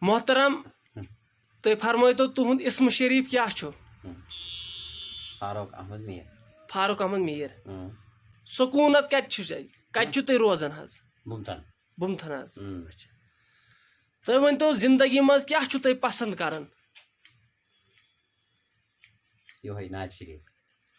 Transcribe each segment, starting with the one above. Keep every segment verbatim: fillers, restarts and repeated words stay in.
محترم، تُہۍ فرمٲیتو، تُہُنٛد اسم شریف کیٛاہ چھُ؟ فاروق احمد میر۔ فاروق احمد میر۔ سکوٗنت کَتہِ چھُ تۄہہِ؟ کَتہِ چھُو تُہۍ روزان حظ؟ بُمتھن۔ بُمتھن حظ۔ اچھا۔ تُہۍ ؤنۍتو، زندگی منٛز کیٛاہ چھُو تُہۍ پسنٛد کران؟ یِہوٚے نعت شریف۔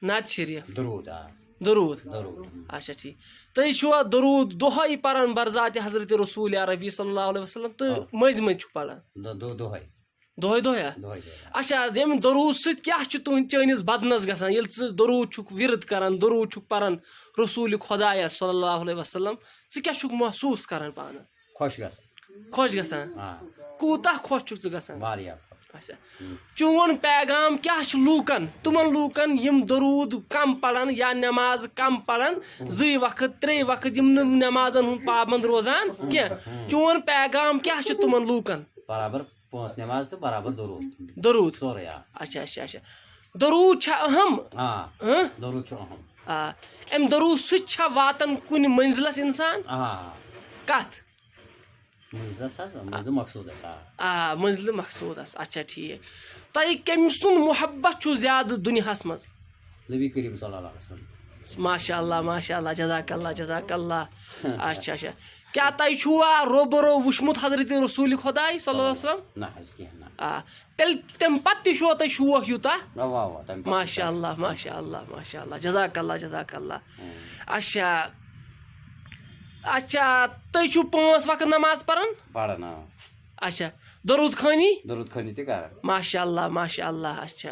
نعت شریف۔ درود، آ۔ درود۔ درود۔ اچھا، ٹھیٖک۔ تُہۍ چھِوا درود دۄہَے پران برذات حضرت رسول عربی صلی اللہ علیہ وسلم تہٕ آ۔ مٔنٛزۍ مٔنٛزۍ چھِو پران؟ دۄ-، دۄ-، دۄہَے۔ دۄہَے دۄہَے ہا؟ دۄہَے دۄہَے۔ اچھا، ییٚمہِ درود سۭتۍ کیٛاہ چھُ تُہُنٛد، چٲنِس بدنَس گژھان؟ ییٚلہِ ژٕ درود چھُکھ ورد کران، درود چھُکھ پران رسول خدایَس صلی اللہ علیہ وسلم، ژٕ کیٛاہ چھُکھ محسوٗس کران پانَس؟ خۄش گژھان۔ خۄش گژھان؟ آ۔ کوٗتاہ خۄش چھُکھ ژٕ گژھان؟ واریاہ خۄش۔ اچھا۔ ہم۔ چون پیغام کیٛاہ چھُ لوٗکن، تِمن لوٗکن یِم درود کم پرن یا نماز کم پرن، ہم۔ زٕے وقت، ترٛے وقت، یِم نہٕ نمازن ہُنٛد پابند روزان کینٛہہ، ہم۔ چون پیغام کیٛاہ چھُ تِمن لوٗکن؟ برابر پانٛژھ نماز تہٕ برابر درود۔ درود۔ سورُے، آ۔ اچھا، اچھا، اچھا۔ درود چھا اہم؟ آ۔ ہاں؟ درود چھُ اہم۔ آ۔ امہِ درود سۭتۍ چھا واتان کُنہِ منزلس انسان؟ آ۔ کتھ؟ منزلس حظ، منزلِ مقصودس، آ۔ آ، منزلِ مقصودس۔ اچھا، ٹھیٖک۔ تۄہہِ کٔمۍ سُنٛد محبت چھُو زیادٕ دُنیاہس منٛز؟ نبی کریم صلی اللہ علیہ وسلم۔ ماشاء اللہ، ماشاء اللہ، جزاک اللہ، جزاک اللہ۔ اچھا، اچھا۔ کیٛاہ تۄہہِ چھُوا روبرو وٕچھمُت حضرت رسول خداے صلی اللہ علیہ وسلم؟ نہ حظ، کینٛہہ نہ۔ آ، تیٚلہِ تَمہِ پتہٕ تہِ چھُوا تۄہہِ شوق یوٗتاہ؟ اَوا، اَوا، تَمہِ پتہٕ ماشاء تہِ۔ اللہ، ماشاء اللہ، ماشاء اللہ، جزاک اللہ، جزاک اللہ۔ ہُم۔ اچھا، اچھا، تُہۍ چھِو پانٛژھ وقت نماز پران؟ پران، آ۔ اچھا، درود خٲنی؟ درود خٲنی تہِ کران۔ ماشاء اللہ، ماشاء اللہ، اچھا۔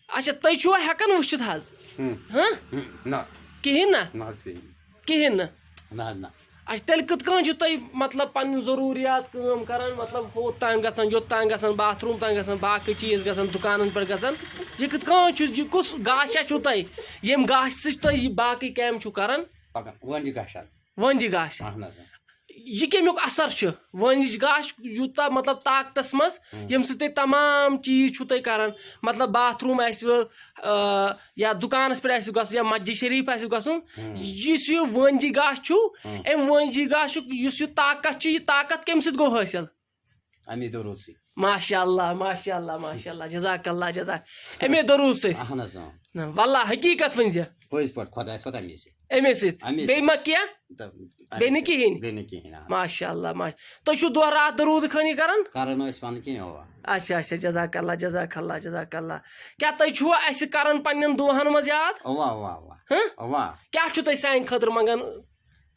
اچھا، تُہۍ چھِوا ہٮ۪کان وٕچھِتھ حظ؟ ہُم۔ ہاں؟ ہُم، نہ۔ کِہیٖنۍ نہ؟ نہ حظ، کِہیٖنۍ۔ کِہیٖنۍ نہٕ؟ نہ حظ، نہ۔ اچھا، تیٚلہِ کِتھ کٔنۍ چھِو تُہۍ، مطلب، پنٕنۍ ضروٗریات کٲم کران، مطلب، ہوٚت تام گژھان، یوٚت تام گژھان، باتھ روٗم تام گژھان، باقٕے چیٖز گژھان، دُکانن پٮ۪ٹھ گژھان؟ یہِ کِتھ کٔنۍ چھُ، یہِ کُس گاشا چھُو تۄہہِ، ییٚمہِ گاشہِ سۭتۍ تُہۍ یہِ باقٕے کامہِ چھِو کران؟ پکان، وۄنۍ چھِ گاشہِ حظ۔ وۄنۍ چھِ گاشہِ۔ اہن حظ۔ یہِ کَمیُک اثر چھُ؟ وۄنۍ یہِ چھِ گاش یوٗتاہ، مطلب، طاقتس منٛز، ہُم۔ ییٚمہِ سۭتۍ تُہۍ تمام چیٖز چھِو تُہۍ کران، مطلب، باتھ روٗم آسِوٕ، آ، یا دُکانس پٮ۪ٹھ آسِوٕ گژھُن، یا مسجد شریف آسِوٕ گژھُن، ہُم۔ یُس یہِ وٲنجہِ گاش چھُ، ہُم۔ اَمہِ وٲنجہِ گاشُک یُس یہِ طاقت چھُ، یہِ طاقت کَمہِ سۭتۍ گوٚو حٲصِل؟ اَمی درود سۭتۍ۔ ماشاء اللہ، ماشاء اللہ، ماشاء اللہ، جزاک اللہ، جزاک۔ اَمے درود سۭتۍ۔ اہن حظ، اۭں۔ نہ، واللہ، حقیٖقت ؤنۍ زِ۔ پٔزۍ پٲٹھۍ، خۄدایَس پَتہٕ اَمی سۭتۍ۔ اَمے سۭتۍ۔ اَمی بیٚیہِ سۭتۍ۔ ما کینٛہہ؟ تہٕ اَمی بیٚیہِ نہٕ سۭتۍ۔ کِہیٖنۍ؟ بیٚیہِ نہٕ کِہیٖنۍ، آ۔ ماشاء اللہ، ماشاء۔ تُہۍ چھِو دۄہ راتھ درود خٲنی کران؟ کران ٲسۍ پَنٕنۍ کِنۍ، اَوا۔ اچھا، اچھا، جزاک اللہ، جزاک اللہ، جزاک اللہ۔ کیٛاہ تُہۍ چھِوا اَسہِ کران پننٮ۪ن دُعاہن منٛز یاد؟ اَوا، اَوا، اَوا۔ ہہ؟ اَوا۔ کیٛاہ چھِو تُہۍ سانہِ خٲطرٕ منٛگان؟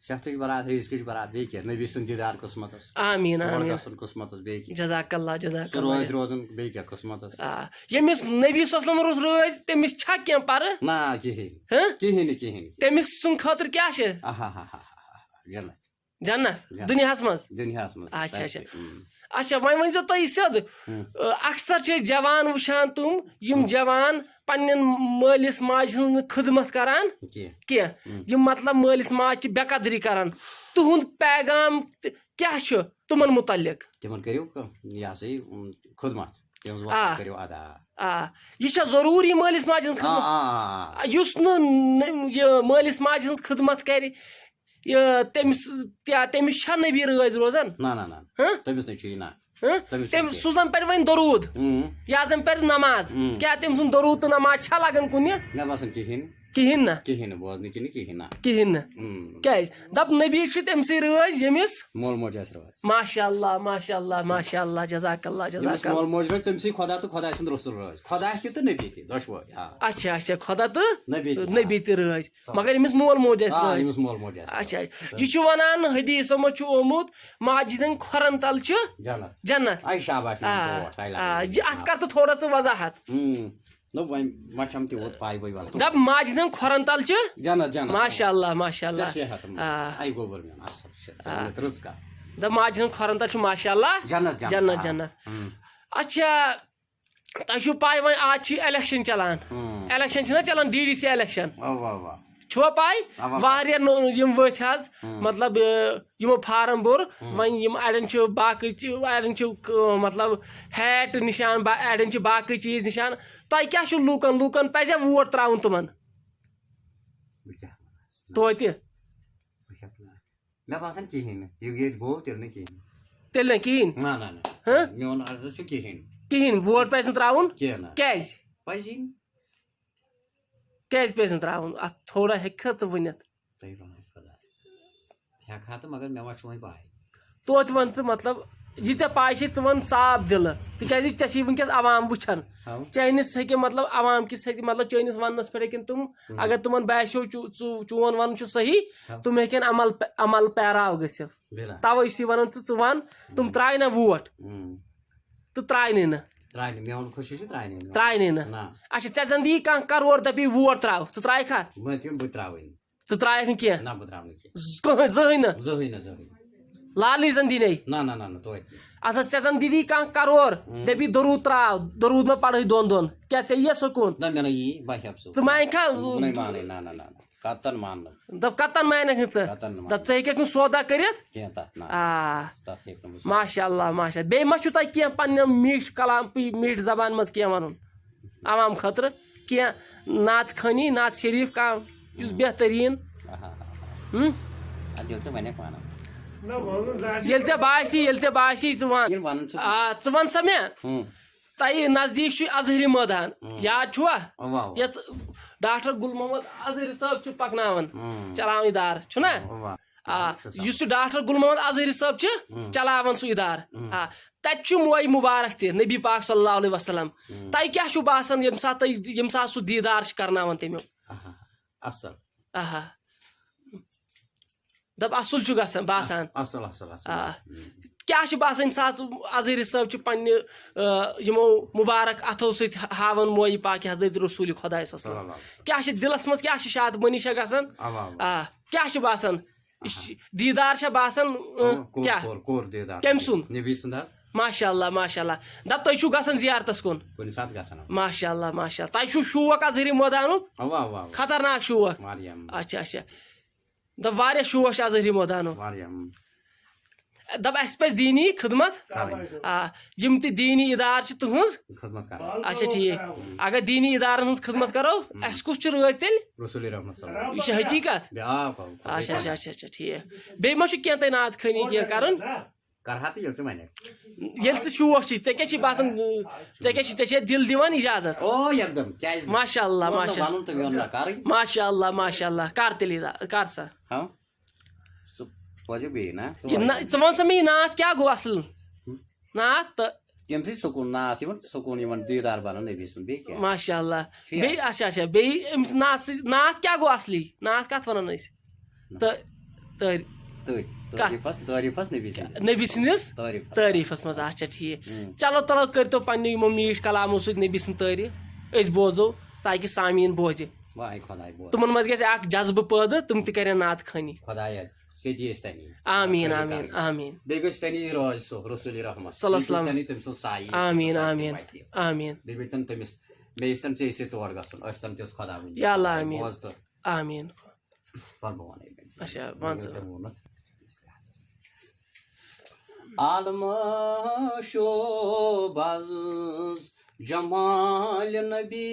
صحتٕچ برات، رِزقٕچ برات، بیٚیہِ کیٛاہ؟ نبی سُنٛد دیٖدار قٕسمتس۔ آمیٖن، تور آمیٖن۔ گژھُن قٕسمتس، بیٚیہِ کیٛاہ؟ جزاک اللہ، جزاک سُہ اللہ۔ روزِ روزُن، بیٚیہِ کیٛاہ قٕسمتس؟ آ، ییٚمِس نبی صلی اللہ علیہ وسلم روز رٲضۍ، تٔمِس چھا کینٛہہ پرٕ؟ نہ، کِہیٖنۍ۔ ہہ؟ کِہیٖنۍ نہٕ، کِہیٖنۍ نہٕ۔ تٔمِس سٕنٛدِ خٲطرٕ کیٛاہ چھِ؟ آہا ہا ہا ہا ہا۔ جنت۔ جنت؟ جنت۔ دُنیاہس منٛز؟ دُنیاہس منٛز۔ اچھا، تَتہِ اچھا۔ تہِ، اۭں۔ اچھا، وۄنۍ ؤنۍ زیو تُہۍ یہِ سیوٚد۔ ہُم۔ اَ، اکثر چھِ أسۍ جوان وٕچھان تِم، یِم ہُم۔ جوان پننٮ۪ن مٲلِس ماجہِ ہٕنٛز نہٕ خدمت کران کینٛہہ۔ کینٛہہ۔ ہُم۔ یِم، مطلب، مٲلِس ماجہِ چھِ بے قدری کران۔ تُہُنٛد پیغام تہِ کیٛاہ چھُ تِمن مُتعلق؟ تِمن کٔرِو کٲم، یہِ ہسا یہِ، اُم، خدمت۔ تِہنٛز وقت آ۔ کٔرِو ادا۔ آ، یہِ چھا ضروٗری مٲلِس ماجہِ ہٕنٛز آ، خدمت؟ آ، آ، آ۔ یُس نہٕ نہٕ یہِ مٲلِس ماجہِ ہٕنٛز خدمت کرِ، یہِ تٔمِس، کیٛاہ تٔمِس چھا نبی رٲضۍ روزان؟ نہ، نہ، نہ۔ ہہ؟ تٔمِس نَے چھُ یہِ نہ۔ ہہ؟ تٔمِس تٔمۍ چھُ سُہ زَن پَرِ وۄنۍ دروٗد۔ اۭں۔ یا زَن پَرِ نماز۔ اۭں۔ کیٛاہ تٔمۍ سُنٛد دروٗد تہٕ نماز چھا لَگان کُنہِ؟ مےٚ باسان کِہیٖنۍ۔ کِہیٖنۍ نہ۔ کِہیٖنۍ نہٕ، بوزنہٕ کِنہٕ کِہیٖنۍ نہ۔ کِہیٖنۍ نہٕ۔ اۭں۔ کیٛازِ؟ دَپ نبی چھِ تٔمۍ سٕے رٲضۍ ییٚمِس مول موج آسہِ رٲضۍ۔ ماشاء اللہ، ماشاء اللہ، ماشاء اللہ، جزاک اللہ، ییٚمِس جزاک اللہ۔ مول موج رٲضۍ، تٔمۍ سٕے خۄدا تہٕ خۄداے سُنٛد رسول رٲضۍ۔ خۄدا تہِ تہٕ نبی تہِ، دۄشوے، آ۔ اچھا، اچھا، خۄدا تہٕ نبی تہِ، آ۔ نبی تہِ رٲضۍ۔ سَم۔ مگر ییٚمِس مول موج آسہِ آ، رٲضۍ۔ ییٚمِس مول موج آسہِ اچھا، رٲضۍ۔ یہِ چھُ وَنان حدیثو منٛز چھُ آمُت، ماجہِ ہٕنٛدٮ۪ن کھۄرن تل چھُ جنت۔ جنت۔ آے شاباش، آ، ٹوٹھ، آے آ، لگان۔ یہِ اَتھ کر تہٕ تھوڑا ژٕ وضاحت۔ اۭں۔ نہ، وۄنۍ ما چھَم تہِ ووت پاے، بٕے وَنہٕ۔ دَپ ماجہِ ہٕنٛدٮ۪ن کھۄرن تل چھُ جنت، جنت۔ ماشاء اللہ، ماشاء اللہ۔ ژےٚ صحت۔ آ۔ آے گوٚبُر میون، اَصٕل چھُ، ژےٚ آ۔ گوٚمُت رٕژ کَتھ۔ دَپ ماجہِ ہٕنٛدٮ۪ن کھۄرن تل چھُ ماشاء اللہ جنت، جنت، جنت، آ۔ جنت۔ اۭں۔ اچھا، تۄہہِ چھُو پاے وۄنۍ آز چھِ election چلان۔ ہُم۔ Election چھِنہ چلان، D D C election۔ اَوا، اَوا۔ چھُوا پاے؟ اَوا۔ واریاہ نو-، یِم ؤتھۍ حظ، ہُم۔ مطلب، یہِ، یِمو form بوٚر، ہُم۔ وۄنۍ یِم اَڑٮ۪ن چھِ باقٕے چی-، اَڑٮ۪ن چھِ، ک-، مطلب، hat نِشان، با-، اَڑٮ۪ن چھِ باقٕے چیٖز نِشان۔ تۄہہِ کیٛاہ چھُو لوٗکَن، لوٗکَن پَزِ vote ترٛاوُن تِمَن؟ بہٕ کیٛاہ وَنہٕ؟ توتہِ؟ بہٕ کیٛاہ وَنہٕ؟ مےٚ باسان کِہیٖنۍ نہٕ، یہِ ییٚتہِ گوٚو تیٚلہِ نہٕ کِہیٖنۍ۔ تیٚلہِ نہ کِہیٖنۍ۔ نہ نہ نہ۔ ہہ؟ میون عرض چھُ کِہیٖنۍ۔ کِہیٖنۍ، ووٹ پَزِ نہٕ ترٛاوُن۔ کینٛہہ نہ۔ کیٛازِ؟ پَزی نہٕ۔ کیٛازِ پَزِ نہٕ ترٛاوُن؟ اَتھ تھوڑا ہیٚککھا ژٕ ؤنِتھ؟ تُہۍ وَنو خۄدا۔ ہٮ۪کہٕ ہا تہٕ مگر مےٚ ما چھُ وۄنۍ پَے۔ توتہِ وَن ژٕ، مطلب، یہِ ژےٚ پَے چھے، ژٕ وَن صاف دِلہٕ، تِکیٛازِ ژےٚ چھے وٕنکیٚس عوام وٕچھان۔ ہاں۔ چٲنِس ہیٚکہِ، مطلب، عوام کِس ہیٚکہِ، مطلب، چٲنِس وَننَس پٮ۪ٹھ ہیٚکن تِم، ہم۔ اگر تِمَن باسیو چو-، ژٕ، چون وَنُن چھُ صحیح، ہاں۔ تِم ہیٚکن عمل پہ-، عمل پیراو گٔژھِتھ۔ بِلا۔ تَوَے چھُے وَنان ژٕ، ژٕ وَن، تِم ترٛاے نہ ووٹ۔ ہم۔ تہٕ ترٛاے نہٕ نہٕ۔ ترٛاے نہٕ، میون خوشی چھِ ترٛاے نہٕ نہٕ۔ ترٛاے نہٕ نہٕ۔ نہ۔ اچھا، ژےٚ زَن دِیی کانٛہہ کَرور، دَپی ووٹ ترٛاو، ژٕ ترٛایکھا؟ مےٚ تہِ بہٕ ترٛاوٕنۍ۔ ژٕ ترٛایکھ نہٕ کینٛہہ؟ نہ، بہٕ ترٛاوٕ نہٕ کینٛہہ۔ کٕہٕنۍ، زٕہٕے نہٕ؟ زٕہٕے نہٕ، زٕہٕے نہٕ۔ لالٕے زَن دی نَے؟ نہ، نہ، نہ، نہ، توتہِ نہٕ۔ اچھا، ژےٚ زَن دِدی کانٛہہ کَرور، ہم۔ دَپی دروٗد ترٛاو، دروٗد مہ پَرٕے دۄن دۄن۔ کیٛاہ ژےٚ یِیَہ سکوٗن؟ نہ، مےٚ نہ یی، بہٕ ہٮ۪پہٕ سُہ۔ ژٕ مانکھا؟ بہٕ نَے مانَے، نہ، نہ، نہ، نہ۔ قطعاً مانہٕ نہٕ۔ دَپ قطعاً مانکھ نہٕ ژٕ۔ قطعاً نہٕ دَپ مانہٕ۔ ژٕ ہیٚککھ نہٕ سودا کٔرِتھ؟ کینٛہہ تَتھ نہ۔ آ۔ تَتھ ہیٚکہٕ نہٕ بہٕ سودا۔ ماشاء اللہ، ماشاء اللہ۔ بیٚیہِ ما چھُو تۄہہِ کینٛہہ پنٛنہِ میٖٹھۍ کلام، پی-، میٖٹھۍ زبانہِ منٛز کینٛہہ وَنُن؟ عوام خٲطرٕ کینٛہہ نعت خوانی، نعت شریٖف کانٛہہ یُس بہتریٖن۔ آہا۔ ہُم؟ اَدٕ ییٚلہِ ژٕ وَنکھ وَنو۔ ییٚلہِ ژےٚ باسی، ییٚلہِ ژےٚ باسی، ژٕ وَن۔ ییٚلہِ وَنُن چھُ۔ آ، ژٕ وَن سا مےٚ۔ ہُم۔ تۄہہِ نزدیٖک چھُ اظہری مٲدان، ہُم۔ یاد چھُوا؟ اَوا، اَوا۔ یَتھ ڈاکٹر گُل محمد اظہری صٲب چھُ پَکناوان، ہُم۔ چلاوان اِدارٕ، چھُنہ؟ اَوا۔ آ، سُہ سَمجھ۔ یُس یہِ ڈاکٹر گُل محمد اظہری صٲب چھُ ہُم۔ چلاوان سُہ اِدارٕ۔ ہُم۔ آ، تَتہِ چھُ موے مُبارک تہِ، نبی پاک صلی اللہ علیہ وسلم۔ ہُم۔ تۄہہِ کیٛاہ چھُو باسان ییٚمہِ ساتہٕ تۄہہِ، ییٚمہِ ساتہٕ سُہ دیٖدار چھُ کرناوان تَمیُک؟ آہا، اَصٕل۔ آہا۔ دَپ اَصٕل چھُ گژھان، باسان۔ اَصٕل، اَصٕل، اَصٕل۔ آ۔ ہُم۔ کیٛاہ چھُ باسان ییٚمہِ ساتہٕ اظہری صٲب چھُ پننہِ، آ، یِمو مُبارک اَتھو سۭتۍ ہاوان موے پاکہِ حضرت رسول خۄداے صلی اللہ علیہ وسلم؟ صلی اللہ علیہ وسلم۔ کیٛاہ چھِ دِلس منٛز، کیٛاہ چھِ شادمٲنی چھےٚ گژھان؟ اَوا، اَوا۔ آ، کیٛاہ چھِ باسان؟ یہِ چھِ اَوا۔ دیٖدار چھا باسان، اۭں، اَوا، کوٚر، کیٛاہ؟ کوٚر، کوٚر دیٖدار۔ کٔمۍ سُنٛد؟ نبی سُنٛد حظ۔ ماشاء اللہ، ماشاء اللہ۔ دَپ تُہۍ چھِو گژھان زیارتس کُن؟ کُنہِ ساتہٕ گژھان، اَوا۔ ماشاء اللہ، ماشاء اللہ۔ تۄہہِ چھُو شوق اظہری مٲدانُک؟ اَوا، اَوا، اَوا۔ خطرناک شوق۔ واریاہ۔ اچھا، اچھا۔ دَپ واریاہ شوق چھُ اظہری مٲدانُک۔ واریاہ، اۭں۔ دَپ اَسہِ پَزِ دیٖنی خدمت۔ کَرٕنۍ۔ آ، یِم تہِ دیٖنی اِدارٕ چھِ تُہٕنٛز۔ خدمت کَرٕنۍ۔ اچھا، ٹھیٖک۔ اگر دیٖنی اِدارَن ہٕنٛز خدمت کَرو، اَسہِ کُس چھُ رٲضۍ تیٚلہِ؟ رسول رحمت صلی اللہ علیہ وسلم۔ یہِ چھِ حقیٖقت۔ بیٛاکھ اَکھ۔ اچھا، اچھا، اچھا، اچھا، ٹھیٖک۔ بیٚیہِ ما چھُ کینٛہہ تۄہہِ نعت خٲنی کینٛہہ کَرُن؟ کَرٕ ہا تہٕ ییٚلہِ ژٕ وَنکھ۔ ییٚلہِ ژٕ شوق چھُے، ژےٚ کیٛاہ چھُے باسان، ژےٚ کیٛاہ چھُے، ژےٚ چھےٚ دِل دِوان اِجازت؟ او، یکدم، کیٛازِ نہٕ؟ ماشاء اللہ، ژٕ وَن نہٕ ماشاء اللہ۔ وَنُن تہٕ میون نہ کَرٕنۍ۔ ماشاء اللہ، ماشاء اللہ، کَر تیٚلہِ اِدا-، کَر سا۔ ہاں؟ ژٕ بوزِ بیٚیہِ نا؟ ژٕ یہِ وَن۔ نہ، ژٕ وَن سا مےٚ، یہِ ناتھ کیٛاہ گوٚو اَصٕل؟ ہُم؟ ناتھ تہٕ ییٚمہِ سۭتۍ سکوٗن، ناتھ یِوان، سکوٗن یِوان، دیٖدار بَنان نبی سُنٛد، بیٚیہِ کیٛاہ؟ ماشاء اللہ۔ ٹھیٖک۔ بیٚیہِ، اچھا، اچھا، بیٚیہِ أمِس ناتھ سۭتۍ، ناتھ کیٛاہ گوٚو اَصلی؟ ناتھ کَتھ وَنان أسۍ؟ نہ۔ تہٕ تٲرۍ-، تٔتھۍ، کَتھ؟ تعریٖفَس، تعریٖفَس نبی سٕنٛدِس۔ نبی سٕنٛدِس تعریٖفَس۔ تعریٖفَس منٛز، اچھا، ٹھیٖک۔ ہُم۔ چلو، تَلو، کٔرۍتو پنٛنیو یِمو میٖٹھۍ کلامو سۭتۍ نبی سٕنٛز تعریٖف، أسۍ بوزو، تاکہِ سامیٖن بوزِ۔ واے خۄداے بوز۔ تِمن منٛز گژھِ اکھ جذبہٕ پٲدٕ، تِم تہِ کرن نعت خوانی۔ خۄدایا، ژےٚ دِیہِ أسۍ تَنی۔ آمیٖن، نعت خوانی آمیٖن، کرنہٕ۔ آمین۔ بیٚیہِ گژھِ تَنی روزِ سُہ رسول رحمت۔ صلی اللہ علیہ وسلم۔ بیٚیہِ گژھِ تَنی تٔمۍ سُنٛد سایہِ۔ آمیٖن، تہٕ آمیٖن، تِم وَتہِ۔ آمیٖن۔ بیٚیہِ بیٚیہِ تَن تٔمِس، بیٚیہِ ٲسۍ تَن ژےٚ سۭتۍ تور گژھُن، ٲسۍ تَن تِژھ خۄدا وٕنۍ۔ یا اللہ، آمیٖن۔ بوز تہٕ۔ آمیٖن۔ وَل بہٕ وَنَے وۄنۍ ژےٚ۔ اچھا، وَن ژٕ۔ ژےٚ ووٚنُتھ۔ عالم شوبز جمال نبی،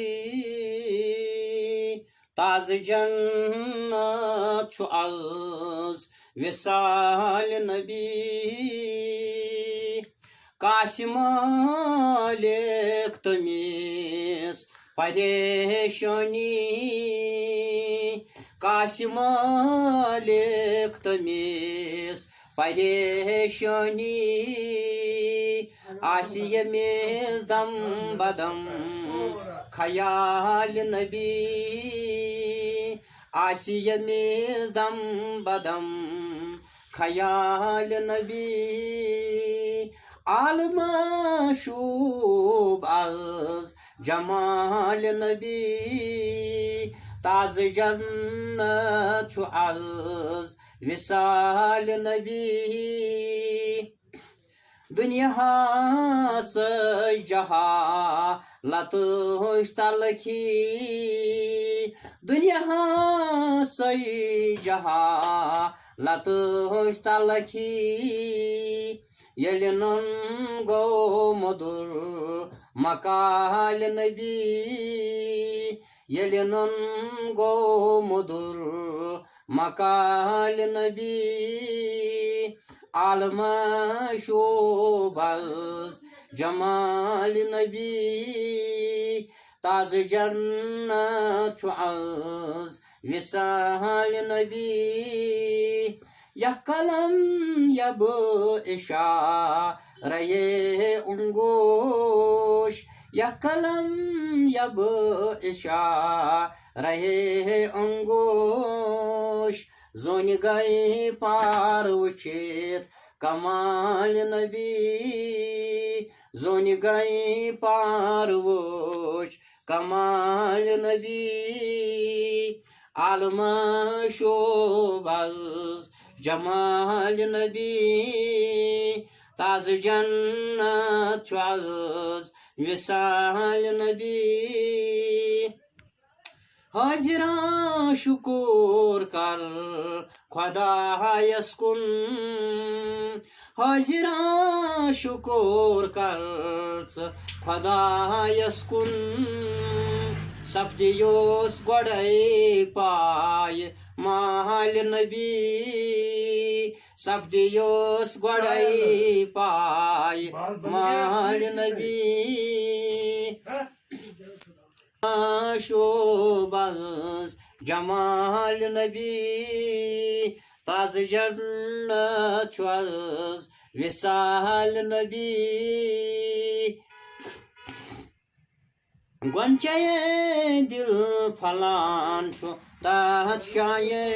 تازٕ جنت چھُ از وصال نبی۔ کاسہِ مالک تٔمِس پریشٲنی، کاسہِ مالک تٔمِس پریشٲنی، آسہِ ییٚمِس دم بدم خیال نبی، آسہِ ییٚمِس دم بدم خیال نبی۔ عالم شوب از جمال نبی، تازٕ جنت چھُ از وصال نبی۔ دُنیاہَس جہالتٕچ تلخی، دُنیاہَس جہالتٕچ تلخی، ییٚلہِ نُن گوٚو مٔدُر مقال نبی، ییٚلہِ نُن گوٚو مٔدُر مقال نبی، عالمہ شوبز جمال نبی، تازٕ جنت چھُ از وصال نبی۔ یا قلم یا بہٕ اشارہ انگوش، یا قلم یا بہٕ اشارہ انگوش، زونہِ گٔے پار وٕچھِتھ کمال نبی، زونہِ گٔے پار وٕچھ کمال نبی۔ عالمہ شوبز جمال نبی، تازٕ جنت چھُ از وصال نبی۔ حاضرہ شکر کر خدایس کُن، حاضرہ شکر کر ژٕ خدایس کُن۔ سپدیوس گۄڈے پاے مال نبی، سپدیوس گۄڈے پاے مال نبی۔ شوبز جمال نبی، تازٕ جنت چھُ از وصال نبی۔ گۄنچے دل پھلان چھُ تحت شایے،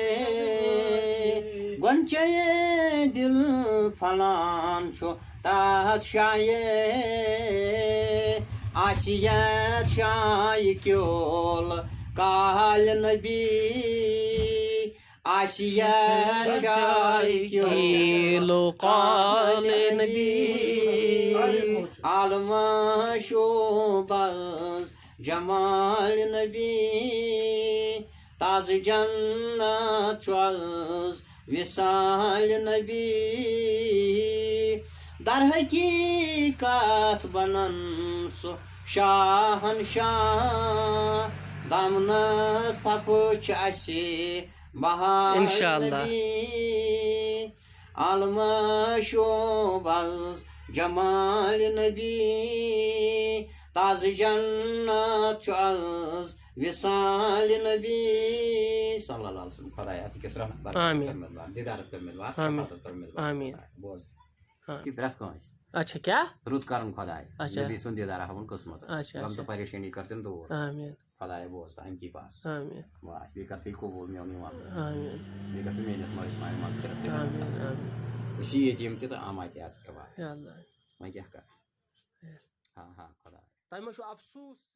گۄنچے دل پھلان چھُ تحت شایے۔ آسیت شاہ کیول کال نبی، آسیت شاہ کیول کال نبی۔ عالمہ شوبز جمال نبی، تازٕ جنت چھُ از وصال نبی۔ در حقیقت بنن سُہ شاہن شاہ، دامنس تھپھ چھِ اسہِ بہار انشاءاللہ۔ نبی۔ عالمہ شوبز جمال نبی، تازٕ جنت چھُ از وصال نبی۔ صلی اللہ علیہ وسلم۔ خدایا، اَتھ کِس رحمت برکتس آمین۔ کر مےٚ دُعا، دیدارس کر مےٚ دُعا، آمین۔ شفاعتس کر مےٚ دُعا۔ آمین۔ خدایا، بوز۔ آمین۔ یہِ پرٛٮ۪تھ کٲنٛسہِ اچھا، کیٛاہ؟ رُت کرُن خدایا، اچھا۔ نبی سُنٛد دیدار ہاوُن قٕسمتس۔ اچھا، غم اچھا۔ تہٕ پریشٲنی کر تِم دوٗر۔ آمین۔ خدایا، بوز تہٕ اَمہِ کی پاس۔ آمین۔ واہ، بیٚیہِ کر تُہۍ قبوٗل میون یِوان۔ آمین۔ بیٚیہِ کر تُہۍ میٲنِس مٲلِس ماجہِ مغفرت تہِ آمین، کرن۔ آمین۔ أسۍ چھِ یتیٖم تہِ تہٕ آمات تہِ، اَتھ کیٛاہ وَنہٕ؟ یا اللہ۔ وۄنۍ کیٛاہ کر؟ ہاں، ہاں، خدایا۔ تۄہہِ ما چھُو افسوٗس؟